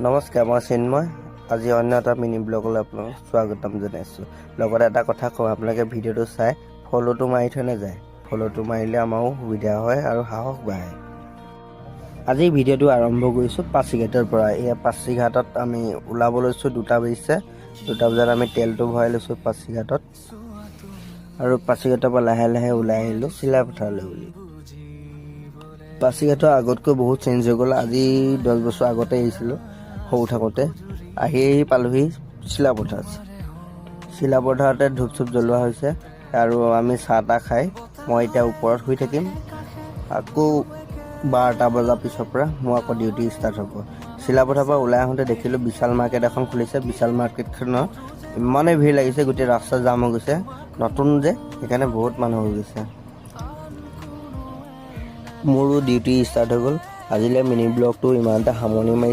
নমস্কাৰ, মই চিন্ময়। আজি অন্য এটা মিনি ব্লগলৈ আপোনালোকক স্বাগতম জনাইছোঁ। লগতে এটা কথা কওঁ, আপোনালোকে ভিডিঅ'টো চাই ফ'ল'টো মাৰি থৈ নাযায়। ফ'ল'টো মাৰিলে আমাৰো সুবিধা হয় আৰু সাহস বাঢ়ে। আজি ভিডিঅ'টো আৰম্ভ কৰিছোঁ পাছিঘাটৰ পৰা। এয়া পাছিঘাটত আমি ওলাব লৈছোঁ। 2টা বাজিছে। 2টা বজাত আমি তেলটো ভৰাই লৈছোঁ পাছিঘাটত আৰু পাছিঘাটৰ পৰা লাহে লাহে ওলাই আহিলোঁ চিলাপথাৰলৈ বুলি। পাছিঘাটৰ আগতকৈ বহুত চেঞ্জ হৈ গ'ল। আজি 10 বছৰ আগতে আহিছিলোঁ সৰু থাকোঁতে। আহি আহি পালোহি চিলাপথাৰ। চিলাপথাৰতে ধূপ চুপ জ্বলোৱা হৈছে আৰু আমি চাহ তাহ খাই মই এতিয়া ওপৰত শুই থাকিম। আকৌ 12টা বজাৰ পিছৰ পৰা মোৰ আকৌ ডিউটি ষ্টাৰ্ট হ'ব। চিলাপথাৰৰ পৰা ওলাই আহোঁতে দেখিলোঁ বিশাল মাৰ্কেট এখন খুলিছে। বিশাল মাৰ্কেটখনত ইমানেই ভিৰ লাগিছে, গোটেই ৰাস্তা জাম হৈ গৈছে। নতুন যে, সেইকাৰণে বহুত মানুহ হৈ গৈছে। মোৰো ডিউটি ষ্টাৰ্ট হৈ গ'ল। আজিলৈ মিনি ব্লগটো ইমানতে সামৰণি মাৰিছোঁ।